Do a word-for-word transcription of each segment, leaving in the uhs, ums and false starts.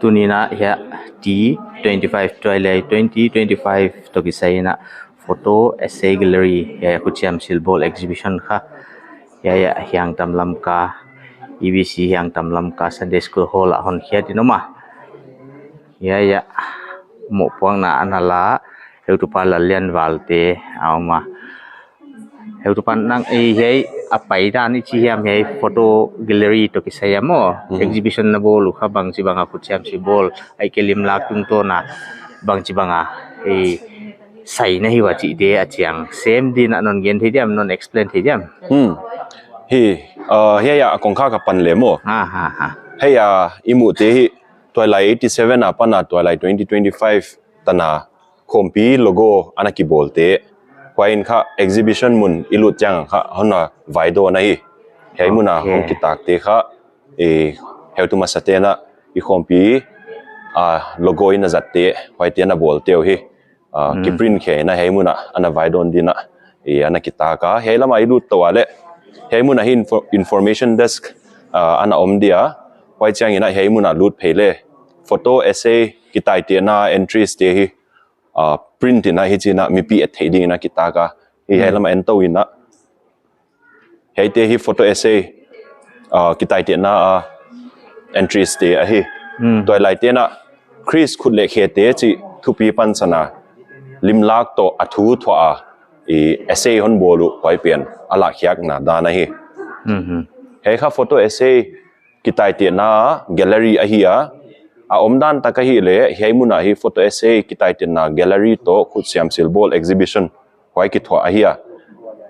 Tuni'n hiai T twenty-five Tuailai twenty twenty-five toh kisai in photo essay gallery hiai khut siam silbawl exhibition kha hiai Hiangtam Lamka, E B C Hiangtam Lamka Sunday School Hall ah hon khiat in om a. Hiai mohpuakna ana la heutupa Lallianvalte a om a. Heutupa nang ei hiai a pai dan i chi hiam hiai photo gallery toh kisai a maw. Mhm. Exhibition na bawl uh kha bangchibang a khut siam silbawl ahihkeileh limlak tungtawn a bangchibang a ei sai na hi ua chihte a chiang sem ding a non gen thei diam, non explain thei diam. Hmm. Hi, uh, hiai a kongkhak a pan le maw. Ha, ha, ha. Hiai a i muhte hi Tuailai eighty seven apan a Tuailai twenty twenty-five tan a khawmpi logo ana kibawlte. Huai in kha exhibition mun i lut chiang kha hon na vaidawn ahi. Hiai mun a Okay. hong kitakte kha, eh, heutu masate'n i khawmpi, ah, logo in a zatte, huaite ana bawlte uh hi. Ah, Mm. kiprint khe in hiai mun a ana vaidawn ding a, eh, ana kitak a. Hiai lam a i lut tou a leh hiai mun a hi info-, information desk, ah, ana om dia. Huai chiang in hiai mun a lut phei leh photo essay kitaitehna entries te hi, ah, print in hichi'n mipi et theih ding in kitak a. Hiai Mm. lam a en tou in. Hiaite hi photo essay, ah, kitaitehna a entries te ahi. Mm. Tuailaite'n Chris khut leh khete chih thupi pansan a limlak toh a thu thuah a i essay hon bawl uh huai pen a lakkhiakna dan ahi. Mhm. Hiai kha photo essay kitaitehna gallery ahi a. A omdan tak ahihleh hiai mun a hi photo essay kitaitehna gallery toh khut siam silbawl exhibition huai kithuah ahi a.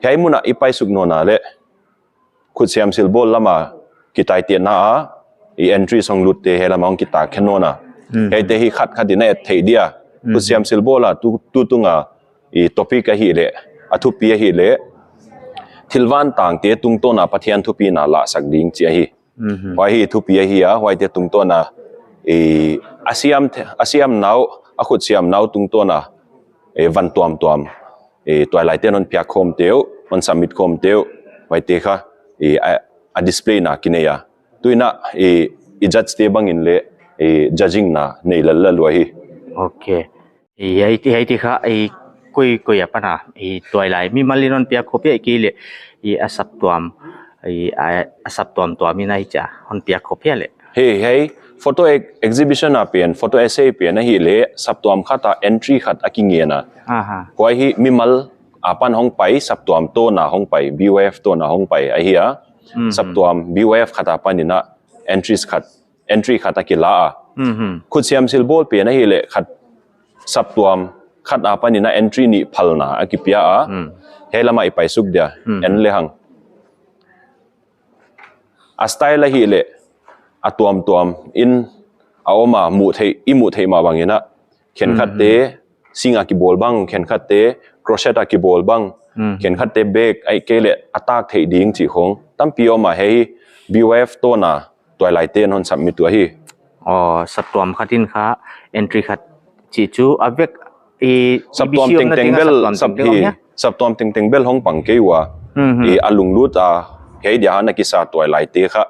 Hiai mun a i paisuk nawn a leh khut siam silbawl lam a kitaitehna a i entries hong lutte hiai lam a hong kitak khe nawn a. Mm. Hiaite hi khat khat in et theih dia. Mm. Khut siam silbawl a tu, tutung a i topic ahihleh, a thupi ahihleh thil vantangte tungtawn a Pathian thupina lahsak ding chih ahi. Mhm. Huai hi thupi ahi a, huaite tungtawn a, eh, a siam the-, a siamna uh, a khut siamna uh tungtawn a, eh, van tuamtuam, eh, tuailaite'n hon piak khawmte uh, hon submit khawmte uh, huaite kha, eh, a, a display na kinei a. Tuin, eh, i judge te bang in leh, eh, judging na nei lellel uh ahi. Okay. I, hiaite, hiaite kha, i, koi, koi apan a, i, tuailai mimal in hon piak khop hia ahihkeileh, i, a saptuam, i, a, a saptuam tuam in hichia hon piak khop hia leh. Hiai, hiai, photo ex-, exhibition a pen, photo essay pen ahihleh, saptuam khat a entry khat a kingen a. Aha. Huai hi mimal apan hong pai, saptuam tawn a hong pai, B Y F tawn a hong pai ahi a. Mhm. Saptuam B Y F khat apan in entries khat, entry khat a kila a. Mhm. Khut siam silbawl pen ahihleh khat saptuam khat apan in entry nih phalna a kipia a. Mm. Hiai lam a i paisuk dia, Mm. en lehang. A style ahihleh, a tuamtuam in a om a muh theih, i muh theih mah bang in. Khenkhatte, Mm. sing a kibawl bang, khenkhatte, crochet a kibawl bang, Mm. khenkhatte bag, ahihkeileh a tak theih ding chih khong. Tampi om a hiai hi B Y F tawn a tuailaite'n hon submit uh ahi. Oh, saptuam khat in kha entry khat chih chu a vek i saptuam E B C omna tengteng teng a bel saptuam sap tengteng hi, om hia? Saptuam tengteng bel hong pang kei ua. Mhm. I a lunglut a, hiai dia hon a kisa tuailaite kha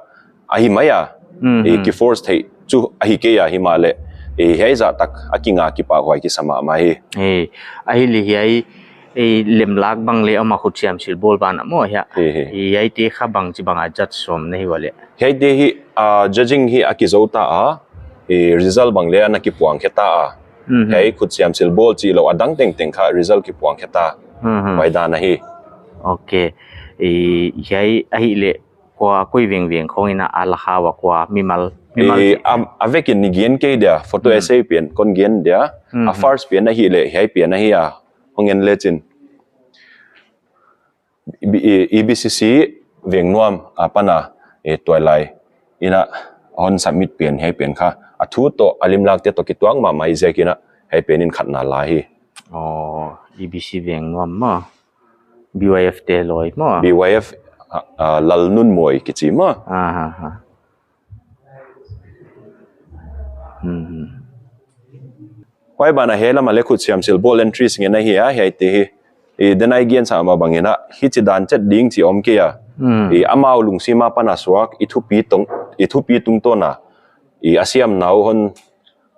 ahi mai a. Mhm. I ki force theih chu ahi kei a himahleh. I hiai zah tak a kinga kipahhuai kisa mahmah hi. Eh, ahihleh hiai, eh, limlak bang leh om a khut siam silbawl banah maw hia. Hi, hi. Eh, hiaite kha bangchibang a judge sawm na hi ua leh. Hiaite hi, ah, judging hi a kizou ta a, eh, result bang leh ana kipuang khe ta a. Mhm. Hiai khut siam silbawl chih lou a dang tengteng kha result kipuang khe ta. Mhm. Huai dan ahi. Okay. Eh, hiai ahihleh kua koi vengveng khong in a la kha ua kua mimal, mimal Eh, chih. am, a vekin i gen kei dia, photo Mm. essay pen kon gen dia. A Mhm. first pen ahihleh, hiai pen ahi a, hong en lechin. E B C C Vengnuam apan a, eh, tuailai in hon submit pen hiai pen kha. A thu toh, a limlakte toh kituak mahmah ziakin hiai pen in khatna la hi. Oh, E B C Vengnuam maw. B Y F te lawi maw. B Y F, ah, ah, Lalnunmawi kichi maw. Ah, ha, ha. Hmm. Huai banah hiai lam a leh khut siam silbawl entries ngen ahi a, hiaite hi. I denai gen sa mah bang in, hichi dan chet ding chih om kei a. Hmm. I amau lungsim apan a suak, i thupi tung, i thupi tungtawn a. I a siamna uh hon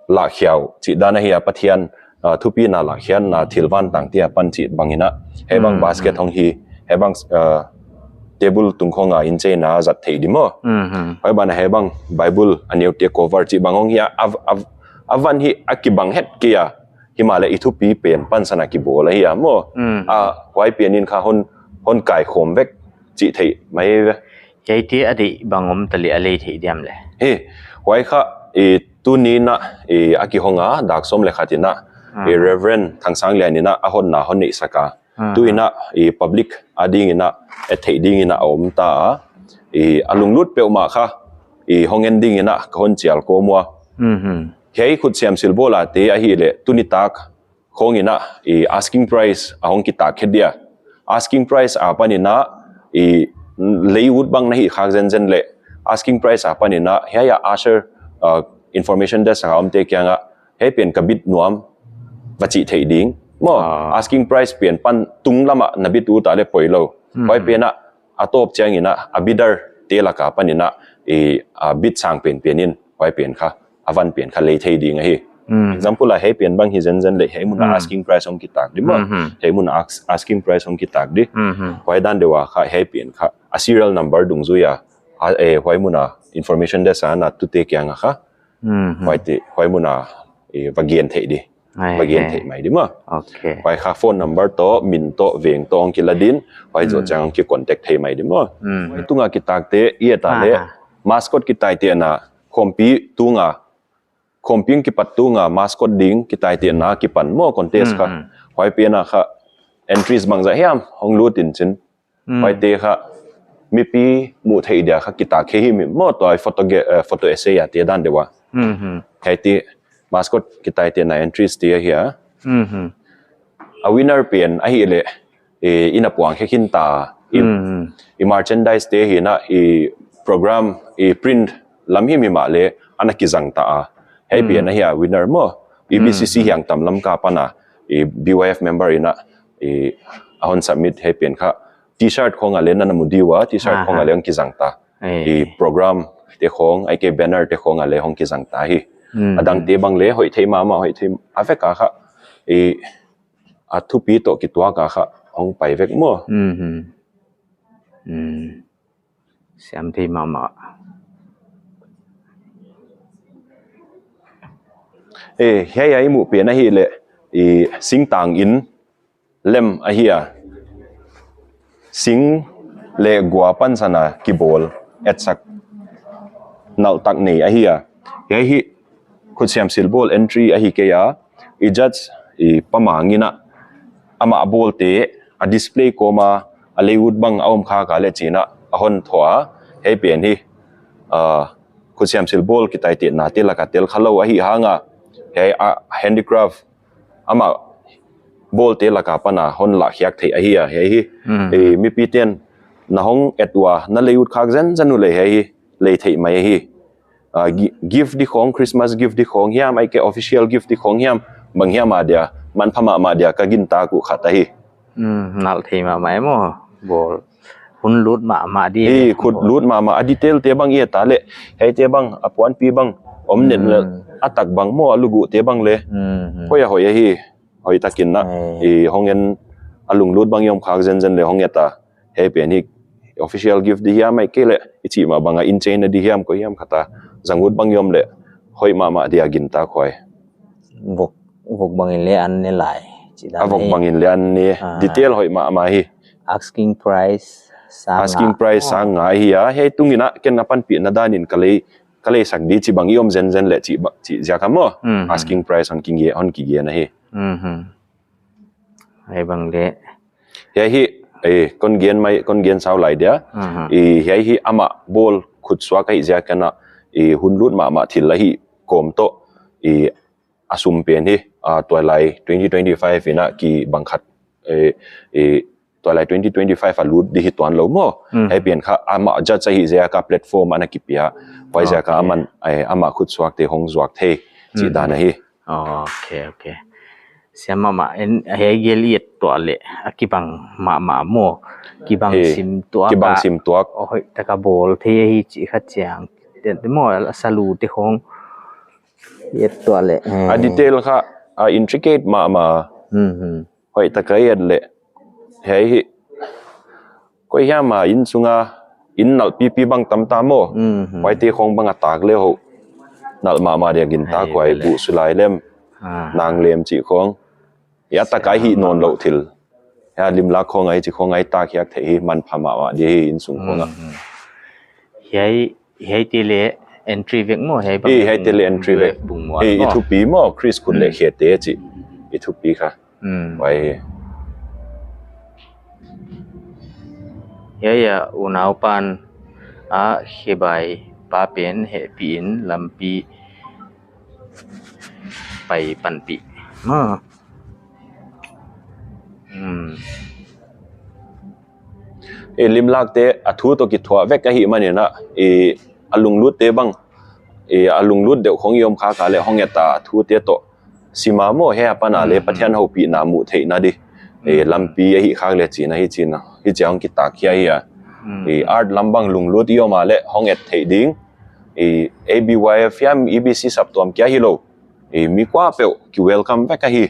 lakhia uh chih dan ahi a, Pathian, ah, thupina lakhia na thil vantang te apan chih bang in a, hiai bang Hmm, basket hmm. hong hi, hiai bang, ah, table tung khong a incheina zat theih di maw. Hmm, hmm. Huai ban ah hiai bang Bible a neu te cover chih bang hong hi a, a, a, a van hi a kibang het kei a, himahleh i thupi pen pansan a kibawl ahi a maw. Hmm, Ah, hmm. huai pen in kha hon, hon kaikhawm vek chih theih mai ve. Hiaite a deih bang om ta leh a lei theih diam le? Hi, huai kha, i, tuni in a, i, a kihong a, dak sawm leh khat in a, i, Hmm. Reverend Thangsanglian in a, a honna hon neihsak a. Hmm. Tu in a, i, public a ding in a, et theih ding in a om ta a. I, a lunglut peuhmah kha, i, hong en ding in a, ka hon chial kawm ua. Hmm, hmm. Hiai khutsiam silbawl a te ahihleh, tuni tak khong in a, i, asking price a hong kitak khe dia. Asking price apan in a, i, lei ut bang na hih khak zenzen leh, asking price apan in a, hiai a usher, ah, information desk a omte kiang a, hiai pen ka bid nuam, va chih theih ding. Maw, Ah. asking price pen pan tunglam a na bid ut a leh poi lou. Hmm. Huai pen a, a tawp chiang in a, a bidder te lak apan in a, i, a bid sang penpen in, huai pen kha, a van pen kha lei thei ding ahi. Hmm. Example a hiai pen bang hi zenzen leh hiai mun a Hmm. asking price hong kitak di maw. Hmm, hmm. Hiai mun a as-, asking price hong kitak di. Hmm, hmm. Huai dan deuh a kha hiai pen kha, a serial number dungzui a, a, eh, huai mun a information desk a na tute kiang a kha. Hmm, hmm. Huaite, huai mun a, eh, va gen theih di. Ai, va gen ai. theih mai di maw. Ok. Huai kha phone number toh, min toh, veng toh, hong kila din, huai zoh Hmm. chiang hong ki contact thei mai di maw. Hmm. Huai tung a kitakte, i et a leh, Ah. mascot kitaitehna, khawmpi tung a, khawmpi kipat tung a, mascot ding kitaitehna, kipan maw contest kha. Hmm, hmm. Huai pen a kha, entries bangzah hiam, hong lut in chin. Hmm. Huaite kha, mipi muh theih dia kha kitak khe hi mi maw tua photo ge-, eh, photo essay a te dan deuh a. Hmm, hmm. Hiaite mascot kitaitehna entries te ahi a. Hmm, hmm. A winner pen ahihleh, eh, i na puang khe khin ta. I, Hmm, hmm. i merchandise te hi na, i program, i print lam hi mi mahleh, ana kizang ta a. Hiai Hmm. pen ahi a winner maw. I Hmm, B C C hmm. hiang tam Lamka pan a, i B Y F member in a, i a hon submit hiai pen kha. T-shirt khong a leh na na mu di ua, T-shirt Aha. khong a leh hong kizang ta. Eh. I program te khong, ahihkeileh banner te khong a leh hong kizang ta hi. Hmm. A dang te bang leh, hoih thei mahmah, hoih thei a vek a kha. I a thupi toh kituak a kha, hong pai vek maw. Hmm, hmm. Hmm. Siam thei mahmah. Eh, hiai a i muh pen ahihleh, i singtang in, lem ahi a. Sing leh gua pansan a kibawl etsak nalh tak nei ahi a. Hiai hi khutsiam silbawl entry ahi kei a. I judge i Pa Mang in a amah bawlte a display kawm a, a lei ut bang a om khak a leh chi in a a hon thoh a. Hiai pen hi, ah, khutsiam silbawl kitaitehna te lak a tel kha lou ahi hang a. Hiai a handicraft amah bawlte lak apan a hon lah khiak theih ahi a, hiai hi. Hmm. Eh, mipi ten na hong et ua, na lei ut khak zenzen uleh hiai hi, lei theih mai hi. Ah, gi-, gift di khong, Christmas gift di khong hiam, ahihkeileh official gift di khong hiam, bang hiam a dia, manpha mahmah dia, ka gintak uh khat ahi. Hmm, nalh thei mahmah e maw, bawl. Hun lut mahmah di. Hi, khut lut mahmah, a detail te bang i et a leh, hiaite bang, a puanpi bang, om nen leh, Hmm. a tak bang maw, a luguh te bang leh. Hmm, hmm. Hoih a hoih ahi, hoih takin na. Hmm. I hong en a lunglut bang i om khak zenzen leh hong et a. Hiai pen hi official gift di hiam ahihkeileh, i chih mah bang a incheina di hiam koi hiam khat a. Zang ut bang i om leh, hoih mahmah dia gintak huai. Vok, vok bang in leh an ne lai. Chih dan A vok hi. bang in leh an ne. Ah. Detail hoih mahmah hi. Asking price sang Asking nga. price Oh. sang nga hi a. Hiai tung in a ken a panpihna dan in ka lei, ka lei sak di chih bang i om zenzen leh chih ba, chih ziak a maw. Mhm. Asking price hon kigen, hon kigen ahi. Mhm. Hiai bang leh. Hiai hi, eh, kon gen mai, kon gen sau lai dia. Mhm. Eh, hiai hi amah bawl khut suak ahih ziak in a, eh, hun lut mahmah thil ahi kawm toh, eh, a sum pen hi, ah, tuailai twenty twenty-five in a kibang khat, eh, eh, tuailai twenty twenty-five a lut di hi tuan lou maw. Mm. Hiai pen kha amah judge ahih ziak a platform ana kipia. Huai ziak a Okay. aman, eh, amah khut suak te hong zuak thei chih Mm. dan ahi. Okay, okay. Siam mahmah, en, hiai gel i et tuah leh, a kibang mahmah maw. Kibang He, sim tuak kibang a, sim tuak. Hoih taka bawl thei hi chih kha chiang. Te, te maw, a salu te khong. Et tuah leh. A detail kha, a intricate mahmah. Hmm, hmm. Hoihtak a et leh. Hiai hi. Koi hiam a inn sunga, inn nalh pipi bang tam ta maw. Hmm, hmm. Huaite khong bang a tak leh hou. Nalh mahmah dia gingta. Ai, kuai bele. Buh sulai lem. Ah. Nang lem chih khong. Hiai a tak a hih nawnlouh thil. Hiai limlak khong a hichi khong a i tak hiak theih hi manpha mahmah di hi inn sung khong a. Hmm, hmm. Hiai, hiaite leh entry vek maw, hiai bang. Eh, hiaite leh entry vek. Bung mual maw. Eh, i thupi maw, Chris khut leh khe te chih. I thupi kha. Hmm. Huai. Hiai a, unaupan a khebai pa pen hehpih in lampi pai panpih. Ma. Hmm. Eh, limlakte a thu toh kithuah vek ahihmanin a, eh, a lunglutte bang, eh, a lunglut deuh khong i om khak a leh hong et a, a thute toh sim a maw, hiai apan a leh Pathian houpihna muh theihna di. Eh, lampi ahih khak leh chihna hi chihna. Hichia hong kitak khia hi a. Hmm. Eh, art lam bang lunglut i om a leh hong et theih ding. Eh, A B Y F hiam, E B C saptuam kia hilou. Eh, mi kuapeuh ki welcome vek ahi.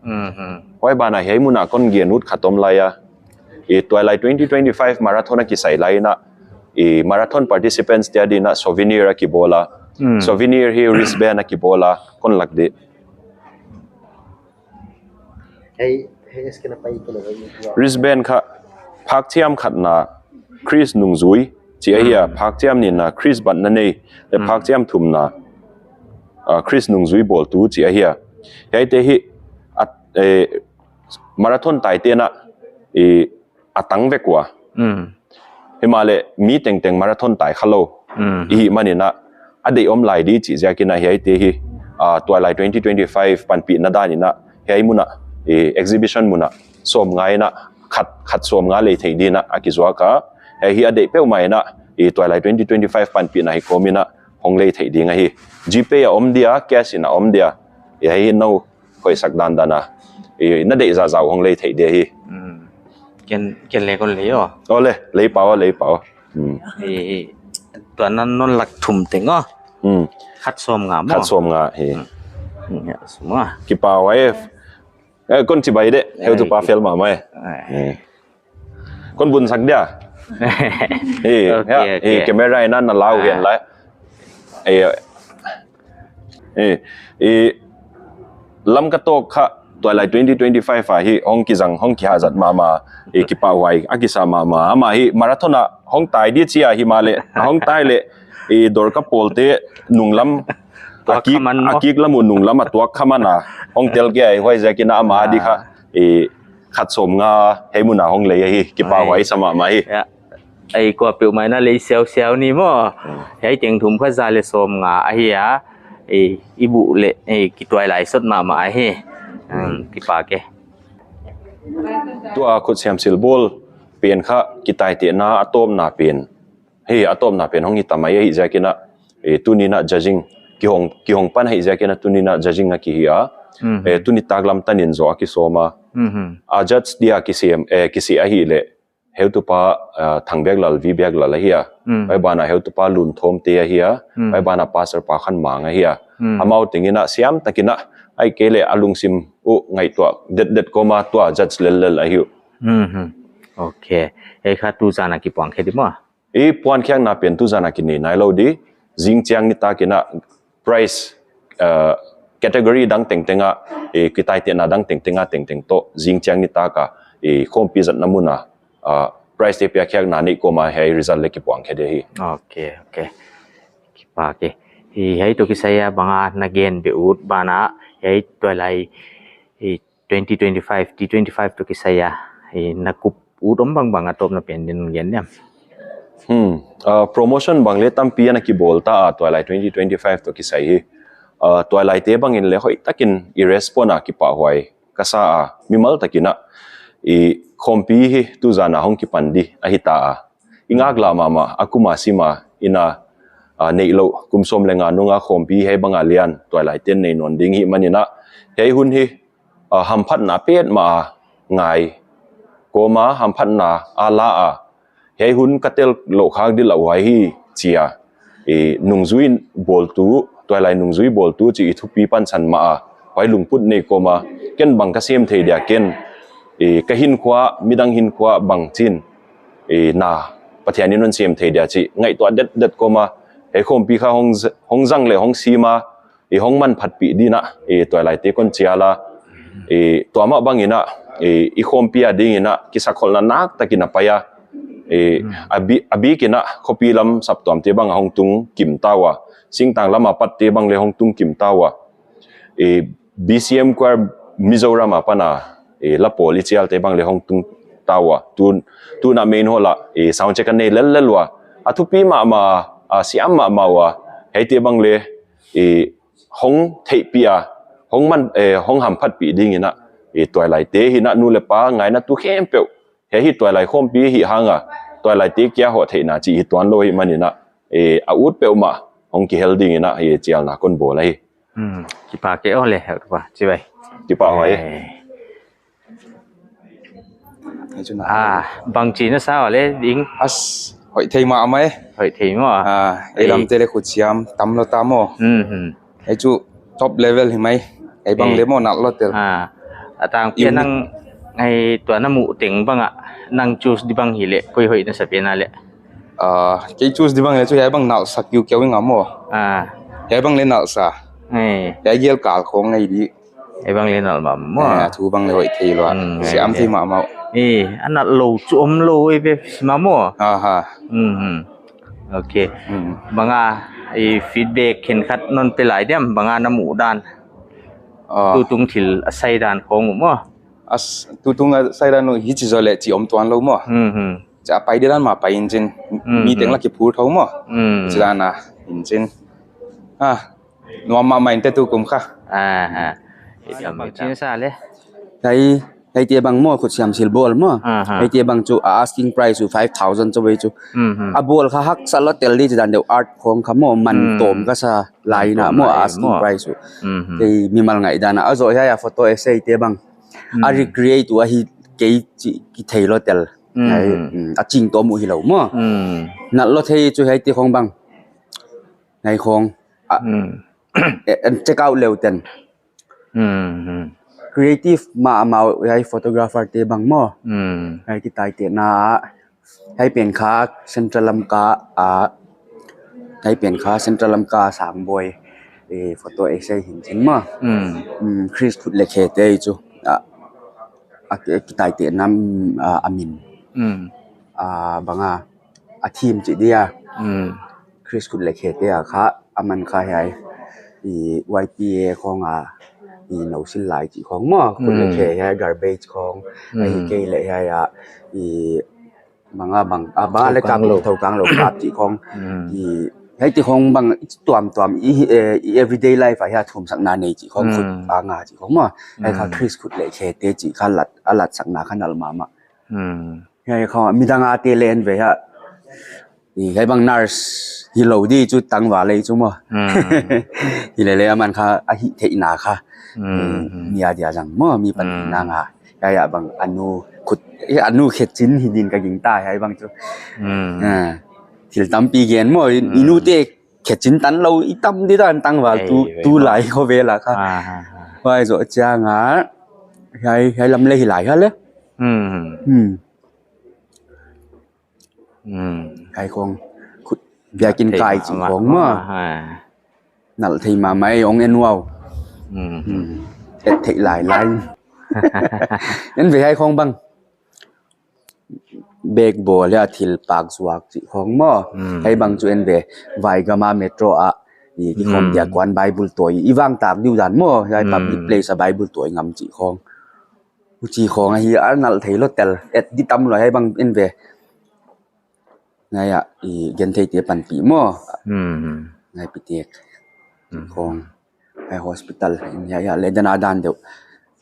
Mhm. Huai banah hiai munah kon gen ut khat om lai a. Eh, tuailai twenty twenty-five marathon a kisai lai in a. Eh, marathon participants te adin a souvenir a kibawl a. Mm. Souvenir hi wristband a kibawl a. Kon lak di. Hei, hei, es kena pai kena pai. Wristband kha phak chiam khatna Chris nungzui chih ahi a, phak chiam nina Chris batna nei, leh phak chiam thumna, ah, Chris nungzui bawltu chih ahi a. Hiaite hi, at, eh, marathon taite'n a, eh, a tang vek ua. Mm. Himahleh mi tengteng marathon tai khalou. Mm. Ihihmanin a, a deih om lai di chih ziakin a hiaite hi, ah, tuailai twenty twenty-five panpihna danin a, hiai mun a, eh, exhibition mun a, sawmnga in a, khat, khat sawmnga lei theih din a, a kizuak a. Hiai hi a deih peuhmah in a, eh, tuailai twenty twenty-five panpihna hi kawmin a, hong lei theih ding ahi. GPay a om dia, cash in a om dia. Hiai hi nou, hoihsak dandan a. Eh, na deih zahzah hong lei theih dia hi. Mm. Ken, ken leh kon lei aw. Aw leh, lei pah aw, lei pah aw. Hmm. Eh, tua non, non lak thum teng aw. Hmm. Khat sawmnga maw. Khat sawmnga, eh. Hmm. Hmm, ya, sawmnga. Kipak huai. Eh, kon chibai de, heutupa fel mahmah e. Ai. Eh. Kon bun sak dia. Eh, okay, ya, okay. Eh, camera in a na lau hian lai. Eh, eh, eh, Lamka Talk kha, tuailai twenty twenty-five a hi, hong kizang, hong kihahzat mahmah, eh, kipak huai, a kisa mahmah, amah hi, marathon a, hong tai di chia himahleh, hong tai leh, eh, Dorka pawlte, nunglam, a kik, a kik lam uh nunglam a tuak kha man a, hong tel kei a, huaiziakin a amah di kha, eh, khat sawmnga, hiai mun a hong lei ahi, kipak huai sa mahmah hi. Ya. Ai, kuapeuhmah in a lei siausiau ni maw. Hmm. Hiai teng thum kha za leh sawmnga ahi a. Ei, i buh leh, ei, kituailai sawt mahmah ahi. Hmm, kipak e. Tua khut siam sil bawl pen kha kitaitehna a tawpna pen. Hei, a tawpna pen hong hi ta mai ahihziakin a. Eh, tuni'n a judging. Kihong, kihong pan ahihziakin a tuni'n a judging a kihi a. Mhm. Eh, tuni taklam tanin zaw a kisawm a. Mhm. A judge dia kisem, eh, kisih ahihleh. Heutupa, ah, Thang Biak Lal, V Biak Lal ahi a. Mm. Huai banah heutupa Lun Thawmte ahi a. Mm. Huai banah Pastor Pa Khan Mang ahi a. Mm. Amau tengin a siam takin a, ahihkeileh a lungsim uh ngaihtuah detdet kawm a tua judge lellel ahi uh. Mhm. Okay. Ei kha tuzan a kipuang khe di maw? I puankhiakna pen tuzan a kinei nailou di. Zingchiang nitakin a prize, uh, category dang tengteng a, eh, kitaitehna dang tengteng a tengteng toh, zingchiang nitak a, eh, khawmpi zatna mun a, uh, prize te piakkhiakna neih kawm a hiai result leh kipuang khe di hi. Okay, okay. Kipak e. Hi, hiai toh kisai a bang a na gen beh ut banah, hiai tuailai, eh, twenty twenty-five, T twenty-five toh kisai a, eh, na kup ut om bangbang a tawpna pen din gen diam. Hmm. Ah, promotion bang leh tampi ana kibawl ta a, tuailai twenty twenty-five toh kisai hi. Ah, tuailaite bangin leh hoihtakin i respond a kipak huai ka sa a, mimal takin a. I khawmpi hi tuzan a hong kipan di ahi ta a. I ngaklah mahmah, a kum a sim a, in a, ah, neihlouh, kum sawm leh nga nung a khawmpi hiai bang a lian, tuailaite'n nei nawn ding hi manin a. Hiai hun hi, ah, hamphatna petmah a ngai. Kawm a hamphatna a la a. Hiai hun ka tel louh khak di lauhuai hi chia. Eh, nungzui bawltu tuailai nungzui bawltu chih i thupi pansan mah a, huai lungput nei kawm a, ken bang ka sem thei dia ken, eh, ka hinkhua, midang hinkhua bang chin, eh, na, Pathian in hon sem thei dia chih ngaihtuah detdet kawm a, hiai khawmpi kha hong z-, hong zang leh hong sim a, eh, hong manphatpih dingin a, eh, tuailaite kon chial a, eh, tua mah bangin a, eh, i khawmpi adingin a, kisakholhna naktakin a pai a, eh, a bi-, a bikin a, khopi lam saptuamte bang a hong tung kim ta ua, singtang lam a patte bang leh hong tung kim ta ua, eh, B C M Choir Mizoram apan a, eh, la pawl i chialte bang leh hong tung ta ua, tu, tun a main hall a, eh, sound check a nei lellel ua, a thupi mahmah, a siam mahmah ua, hiaite bang leh, eh, hong theihpih a, hong man, eh, hong hamphatpih dingin a, eh, tuailaite hi a, nu leh pa ngainatu khempeuh, hiai hi tuailai khawmpi hi hang a, tuailaite kia hoh theihna chih hi tuanlou hi manin a, eh, a ut peuhmah hong kihel dingin a, eh, chialna kon bawl ahi. Hmm, kipak e aw le, kipak, chibai. Kipak huai. Eh. Hiai chu na. Ah, bangchi na sa leh ding. As, hoih thei mahmah e. Hoih thei maw. Ah, eh, lamte leh khutsiam tamlou ta maw. Hmm, hmm. Hiai chu top level hi mai. Hiai bang leh maw nalh lou tel. Ah, a tangpi a nang, hiai tua na muh teng bang a, nang choose di bang hileh, koi hoih na sa pen a leh. Ah, kei choose di bang leh chu hiai bang nalh sak kiukiau ing a maw. Ah. Hiai bang leh nalh sa. Eh. Hiai gel kal khong ngai di. Hiai bang leh nalh mahmah maw. Eh, a thu bang leh hoih thei lou a. Hmm, siam thei mahmah. Eh, a nalh lou chu omlou e ve mahmah. Aha. Hmm, hmm. Okay. Hmm. Bang a, i feedback khenkhat non pe lai diam, bang a na muh dan. Ah. Tutung thil a sai dan khong maw. As, tutung a sai dan uh hichi zaw leh chi om tuanlou maw. Hmm, hmm. Cha pai di dan mah pai in chin. Hmm, mi teng la kiphur thou maw. Hmm. Chi dan a in chin. Ah, nuam mahmah in te tukum kha. Ah, ah. Bangchi na sa leh. Hiai, hiaite bang maw, khutsiam sil bawl maw. Ah, ah. Hiaite bang chu a asking price chu five thousand chu ve chu. Hmm, hmm. A bawl kha haksa lou tel di chi dan deuh art khong kha maw, man tawm ka sa lai in a maw, asking price chu. Hmm, hmm. Kei mimal ngaihdan a, a zoh hiai a photo essay te bang. Hmm. A recreate uh ahi kei chih kithei lou tel. Hmm. Hiai, hmm, a ching tawm uh hilou maw. Hmm. Nalh lou thei chu hiaite khong bang. Hiai khong. Ah, hmm, eh, en check out leu ten. Hmm, hmm. Creative mahmah hiai photographer te bang maw. Hmm. Hiai kitaitehna. Hiai pen kha Central Lamka, ah, hiai pen kha Central Lamka Sangboi, eh, photo essay hi'n chin maw. Hmm. Hmm, Chris Khut leh Khe te chu. Ah, a ki-, kitaitehna, ah, a min. Hmm. Ah, bang a, a theme chih dia. Hmm. Chris Khut leh Khe te a kha, aman kha hiai, i Y P A khong a, i nou sil lai chih khong maw, Khut leh Khe hiai garbage khong, hmm, ahi kei leh hiai a, i bang a bang, a bang leh kap, thou kang lou kap chih khong, hmm, i hiaite khong bang tuamtuam, i, eh, i everyday life a hiai thumsakna nei chih khong, hmm, khut a nga chih khong maw, hiai kha, hmm, Chris Khut leh Khe te chih kha lat, a latsakna kha nalh mahmah. Hmm. Hiai kha midang a te leh en ve hia. I, hiai bang nurse hilou di chu tangval leh chu maw. Hmm. Hilele aman kha a hihtheihna kha. Hmm. I, mi a dia zang maw, mi panpihna nga. Hiai a bang a nu khut, eh, a nu khe chin hi din ka gingta hiai bang chu. Hmm. Ah. Thil tampi gen maw, i, i nu te khe chin tan lou, i tam di dan tangval tu, ei, tu maw. Lai khovel a kha. Ah, ah, ah. Huai zoh chiang a, hiai, hiai lam leh hi lai hia le. Hmm. Hmm. Hmm. Hiai khong khut biakin kai chih khong maw. Ah, ah. Nalh thei mahmah e, ong en uau. Hmm. Hmm. Et theih lailai. En ve hiai khong bang. Bag bawl hia, thil pak zuak chih khong maw. Hmm. Hiai bang chu en ve. Vaigam a metro a. I, kikhawm dia kuan Bible tawi. I vang tak diu dan maw. Hiai public place a Bible tawi ngam chih khong. Huchi khong ahi a nalh thei lou tel. Et di tam lou hiai bang en ve. Ngai a, i gentheite panpih maw. Hmm. Ngai pitek. Hmm. Khong. Hiai hospital, hiai, hiai, leh dan a dan deuh.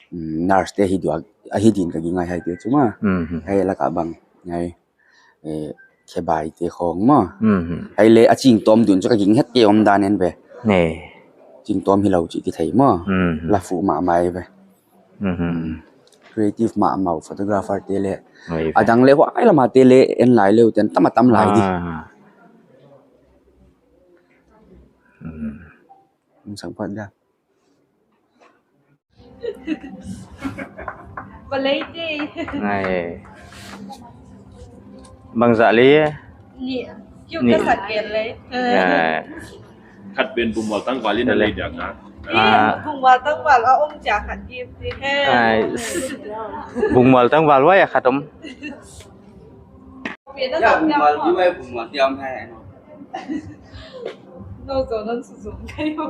Hmm, nurse te hi duak, ahi din ka gingta hiaite chu maw. Hmm. Hiai lak a bang, ngai, eh, khebai te khong maw. Hmm. Hiai leh a ching tawm dun chu ka ging het te om dan en ve. Ne. Ching tawm hilou chih kithei maw. Hmm. La fu mahmah ve. Mhm. Creative mahmah photographer te leh. Oi, a dang leh huai lam a te leh en lai leu ten tam a tam lai di. Ah. Mhm. Sang pat dia. Balai te. Ngai. Bangzah lei e? Ni. Kiu ka sak ken lei. Ngai. Khat pen bungmual tangval in a lei dia kha. Ah. Bungmual tangval a om chia khat di di he. Ai. Bungmual tangval wai a khat om. Pen na Ya, tak bungmual dia. di mai bungmual diam hai. No zo non su zo kai ho.